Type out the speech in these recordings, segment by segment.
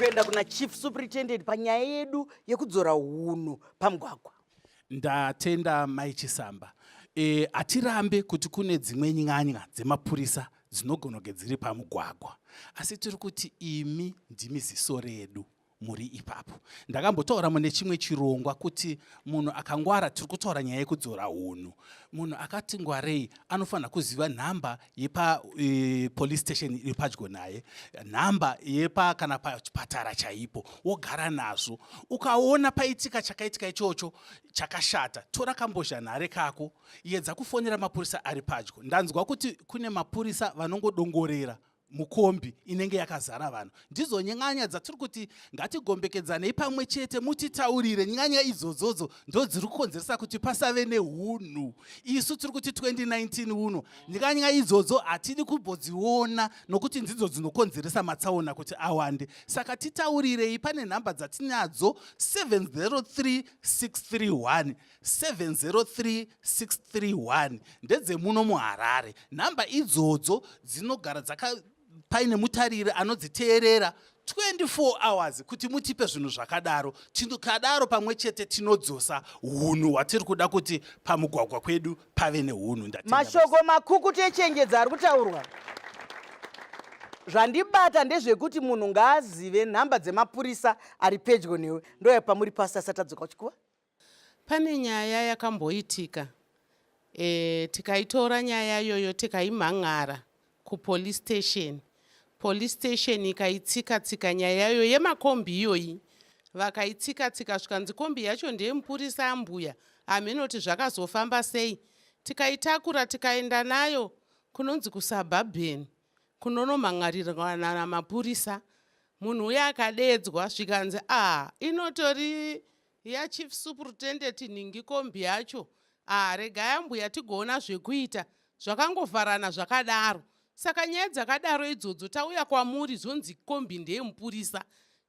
Ndikuenda kuna Chief Superintendent panyaya yedu yekudzora hunhu pamugwagwa. Ndatenda, Mai Chisamba. Hatirambe kuti kune dzimwe nyanya dzemapurisa dzinogona kunge dziri pamugwagwa, asi tiri kuti imi ndimi ziso redu muri ipapo. Ndakambotaura mune chimwe chirongwa kuti munhu akangwara, tiri kutaura nyaya yekudzora hunhu, munhu akati ngwarei anofanira kuziva nhamba yepa police station iri padyo naye, nhamba yepa kana pachipatara chaipo, wogara nazvo. Ukaona paitika chakaitika ichocho chakashata, tora kambozhanhare kako, yedza kufonera mapurisa ari padyo. Ndanzwa kuti kune mapurisa vanongodongorera mukombi inenge yakazara vanhu. Ndidzo nyanya dzatiri kuti ngatigombekedzanei pamwe chete, mutitaurire nyanya idzodzodzo ndo dziri kukonzeresa kuti pasave neunhu. Isu tiri kuti 2019 uno nyanya idzodzo hatidi kumbodziona, nokuti ndidzo dzinokonzeresa matsaona kuti awande. Saka titaurirei, pane nhamba dzatinadzo: 703 631, 703 631, ndedzemuno muHarare. Nhamba idzodzo dzinogara dzaka paine mutariri anodziteerera 24 hours kuti mutipe zvinhu zvakadaro. Tikadaro pamwe chete tinodzosa unhu hwatiri kuda kuti pamugwagwa kwedu pave neunhu. Ndatenda. Mashoko makukutu echenjedzo ari kutaurwa. Zvandibata ndezvekuti munhu ngaazive nhamba dzemapurisa ari pedyo newe. Ndoya pamuri pasi asati adzoka kuchikuva. Pane nyaya yakamboitika, tikaitora nyaya iyoyo, tikaimhan'ara kupolice station. Police station ikaitsika-tsika nyaya iyoyo yemakombi iyoyi, vakaitsika-tsika, zvikanzi kombi yacho ndeyemupurisa ambuya. Haminoti zvakazofamba sei. Tikaitakura, tikaenda nayo kunonzi kusuburban, kunonomhan'arirwana namapurisa. Munhu uya akadedzwa, zvikanzi, "A, inotori yaChief Superintendent nhingi kombi yacho. A, regai ambuya tigoona zvekuita." Zvakangovharana zvakadaro. Saka nyaya dzakadaro idzodzo, tauya kwamuri, zvonzi kombi ndeyemupurisa,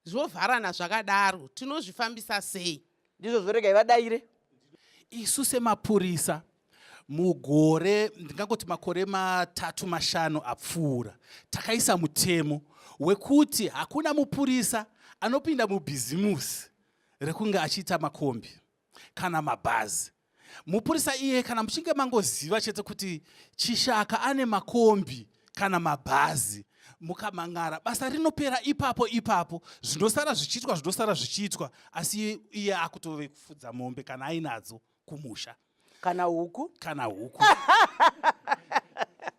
zvovharana zvakadaro, tinozvifambisa sei? Ndizvo zvoregai vadayire. Isu semapurisa, mugore, ndingangoti makore 3, 5 apfuura, takaisa mutemo wekuti hakuna mupurisa anopinda mubhizimusi rekunge achiita makombi kana mabhazi. Mupurisa iye, kana muchinge mangoziva chete kuti Chishaka ane makombi kana mabhazi, mukamangara, basa rinopera ipapo ipapo. Zvinosara zvichiitwa, zvinosara zvichiitwa, asi iye akutove kufudza mombe kana ainadzo kumusha. Kana huku. Kana huku.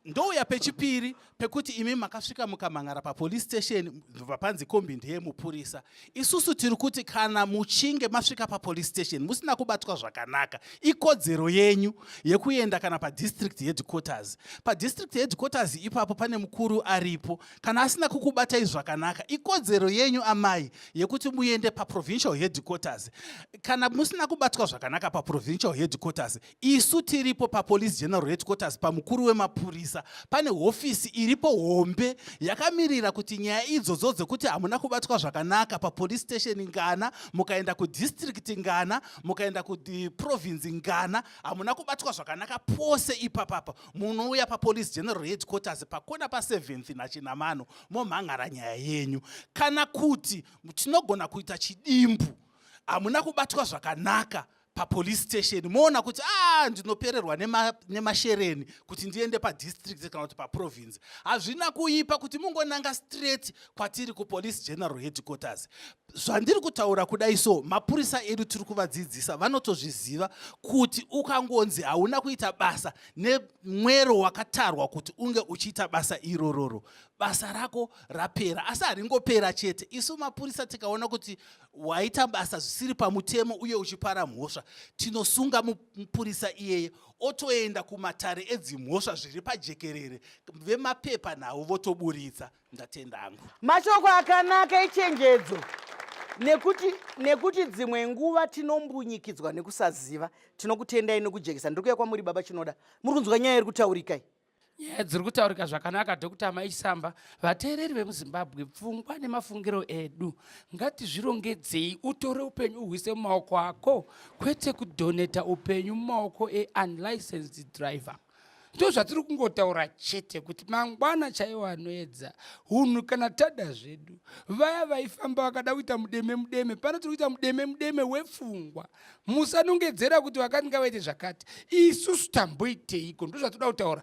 Ndouya pechipiri pekuti imi makasvika mukamangara papolice station, vapanzi kombi ndeyemupurisa. Isusu tiri kuti kana muchinge masvika papolice station musina kubatwa zvakanaka, ikodzero yenyu yekuenda kana padistrict headquarters. Padistrict headquarters ipapo pane mukuru aripo. Kana asina kukubatai zvakanaka, ikodzero yenyu, amai, yekuti muende paprovincial headquarters. Kana musina kubatwa zvakanaka paprovincial headquarters, isu tiripo papolice general headquarters, pamukuru wemapurisa. Pane hofisi iripo hombe yakamirira kuti nyaya idzodzo dzekuti hamuna kubatwa zvakanaka papolice station ngana, mukaenda kudistrict ngana, mukaenda kuprovince ngana, hamuna kubatwa zvakanaka pose ipapapa, munouya papolice general headquarters pakona pa7th naChinamano, momhangara nyaya yenyu. Kana kuti tinogona kuita chidimbu, hamuna kubatwa zvakanaka papolice station, moona kuti a, ndinopererwa nemashereni kuti ndiende padistrict kana kuti paprovince, hazvina kuipa kuti mungonanga straight kwatiri kupolice general headquarters. Zvandiri kutaura kudai so, mapurisa edu tiri kuvadzidzisa, vanotozviziva kuti ukangonzi hauna kuita basa nemwero wakatarwa kuti unge uchiita basa irororo, basa rako rapera. Asi haringopera chete. Isu mapurisa tikaona kuti waita basa zvisiri pamutemo uye uchipara mhosva, tinosunga mupurisa iyeye, otoenda kumatare edzimhosva zviri pajekerere, vemapepa nhau votoburitsa. Ndatenda hangu. Mashoko akanaka echenjedzo, nekuti dzimwe nguva tinombunyikidzwa nekusaziva. Tinokutendai nekujekesa. Ndiri kuya kwamuri, Baba Chinoda. Muri kunzwa nyaya iri kutaurikai? Nyaya dziri kutaurika zvakanaka, Dr Maisamba. Vateereri vemuZimbabwe, pfungwa nemafungiro edu ngatizvirongedzei. Utore upenyu uhwise mumaoko ako, kwete kudoneta upenyu mumaoko eunlicensed driver. Ndozvatiri kungotaura chete kuti mangwana chaiwo anoedza hunhu kana tada zvedu. Vaya vaifamba vakada kuita mudeme mudeme, pano tiri kuita mudeme mudeme wepfungwa. Musanongedzera kuti vakati ngavaite zvakati. Isusu tamboiteiko? Ndozvatoda kutaura.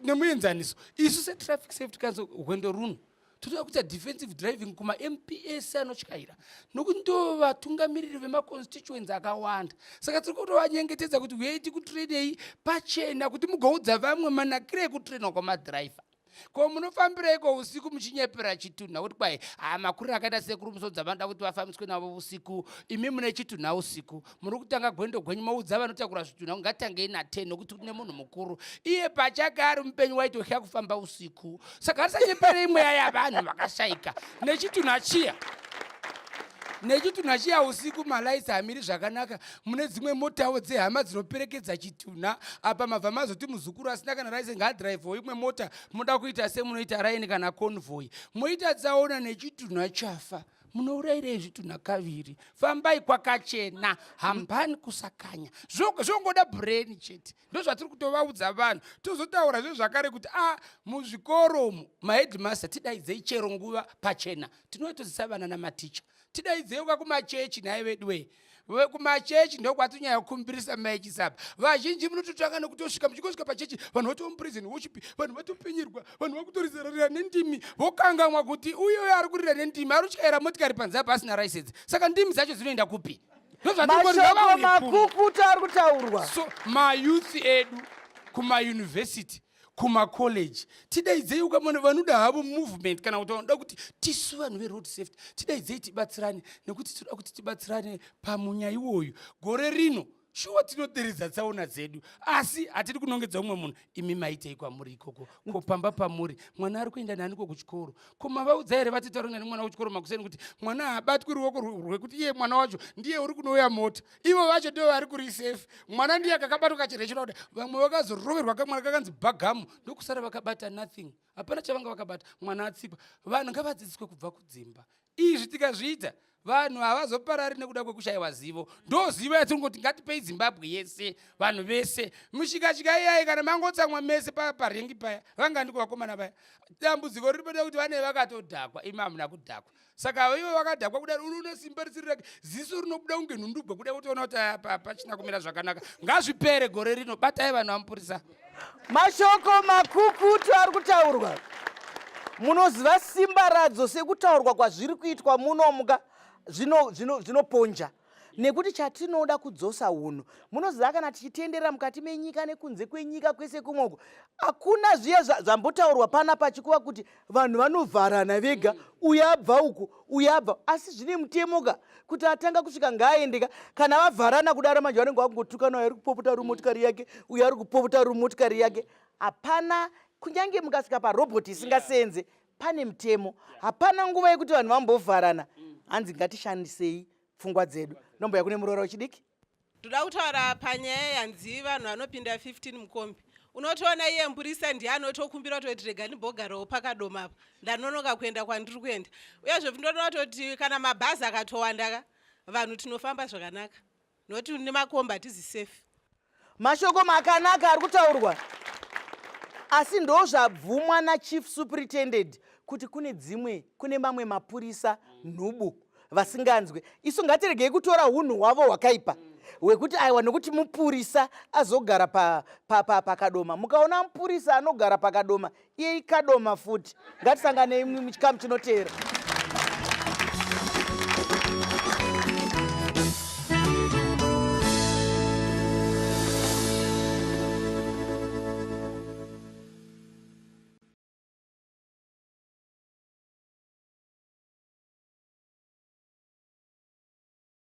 Nemuenzaniso, isu seTraffic Safety Council rwendo runo totoda kuita defensive driving kumaMPS anotyaira, nokuti ndo vatungamiriri vemaconstituents akawanda. Saka tiri kutovanyengetedza kuti uyai tikutrainei pachena kuti mugoudza vamwe manakiro ekutrainwa kwamadhiraivha. Ko munofambireiko usiku muchinyepera chitunha kuti kwai ha makuriro akaita sekuru Musodza vanoda kuti vafambiswe navo usiku? Imi mune chitunha usiku, muri kutanga gwendo gwenyu, moudza vanotakura zvitunha ngatangei na10 nokuti kune munhu mukuru. Iye pachake ari mupenyu waitohya kufamba usiku. Saka arisanyeperei mweya yavanhu vakashaika nechitunha chiya, nechitunha chiya usiku. Malaitsi hamiri zvakanaka, mune dzimwe motawo dzehama dzinoperekedza chitunha. Apa mabva mazoti muzukuru asina kana raisi ngaadhiraivhewo imwe mota. Munoda kuita semunoita raini kana convoy, moita tsaona nechitunha chafa. Munourayirei zvitunha kaviri? Fambai kwakachena, hambani kusakanya. Zvongoda brain chete. Ndozvatiri kutovaudza vanhu. Tozotaura zve zvakare kuti a muzvikoro umu maheadmaster tidaidzei chero nguva pachena, tinotodzisa vana namaticha. Tidaidzei uka kumachechi nhai veduwee. Kumachechi ndokwatinyanya kukumbirisa maichisapa. Vazhinji munototanga nekutosvika, muchingosvika pachechi vanhu vatova muprison worship, vanhu vatopenyerwa, vanhu vakutorizararira nendimi, vokangamwa kuti uyoyo ari kurira nendimi ari kutyaira motikari panze apa asina raisensi. Saka ndimi dzacho dzinoenda kupi? Mashoko makukutu ari kutaurwa. So mayouth edu kumayunivhesiti, kumakoleji, tidaidzei ukamona vanoda havo movement kana kuti vanoda kuti tisu vanhu veroad safety, tidaidzei tibatsirane, nekuti tinoda kuti tibatsirane pamunya iwoyu gore rino. Shuwa tinoderedza tsaona dzedu, asi hatidi kunongedza umwe munhu. Imi maitei kwamuri ikoko? Ko pamba pamuri mwana ari kuenda naniko kuchikoro? Ko mavaudza here vatete vari nemwana kuchikoro makuseni kuti mwana haabatwi ruoko rwekuti iye mwana wacho ndiye uri kunouya mota, ivo vacho ndivo vari kuri safe, mwana ndiye akakabatwa kachirechera kuda. Vamwe vakazoroverwa kamwana kakanzi bhagamu, ndokusara vakabata nothing, hapana chavanga vakabata, mwana atsikwa. Vanhu ngavadzidziswe kubva kudzimba. Izvi tikazviita, vanhu havazoparari nekuda kwekushayiwa zivo. Ndo zivo yatingoti ngatipei Zimbabwe yese, vanhu vese. Mushikashika iyai, kana mangotsamwa mese parengi paya, vangandiko vakomana vaya. Dambudziko riri peda kuti vane vakatodhakwa, imi hamuna kudhakwa. Saka ivo vakadhakwa kudaro, unoona simba risiri rake, ziso rinobuda kunge nhundugwa kuda kutoona kuti apa pachina kumira zvakanaka. Ngazvipere gore rino. Batai vanhu vamupurisa. Mashoko makukutu ari kutaurwa. Munoziva simba radzo sekutaurwa kwazviri kuitwa munomuka zvinoponja, nekuti chatinoda kudzosa unhu. Munoziva kana tichitenderera mukati menyika nekunze kwenyika kwese kumwoko, hakuna zviya zvambotaurwa panapa chikuva kuti vanhu vanovharana vega, uyo abva uku, uyo abva, asi zvine mutemo ka kuti atanga kusvika ngaaendeka. Kana vavharana kudaro manje vanenge vakungotukana, uyo ari kupopota rumotikari yake, uyo ari kupopota rumotikari yake. Hapana, kunyange mukasvika parobhoti isingasenze, pane mutemo. Hapana nguva yekuti vanhu vambovharana. Hanzi ngatishandisei pfungwa dzedu. Ndomboya kune muroora wechidiki. Ndoda kutaura panyaya yanzi vanhu vanopinda 15 mukombi. Unotoona iye mupurisa ndiye anotokumbira kutoti rega ndimbogarewo pakadoma apa, ndanonoka kuenda kwandiri kuenda. Uyezve ndinoona kutoti kana mabhazi akatowanda ka, vanhu tinofamba zvakanaka, nokuti nemakombi hatizi safe. Mashoko makanaka ari kutaurwa, asi ndo zvabvumwa nachief superintendent kuti kune dzimwe, kune mamwe mapurisa nhubu vasinganzwe. Isu ngatiregei kutora unhu hwavo hwakaipa hwekuti aiwa, nokuti mupurisa azogara pakadoma. Mukaona mupurisa anogara pakadoma, iye ikadoma futi. Ngatisanganei muchikamu chinoteera.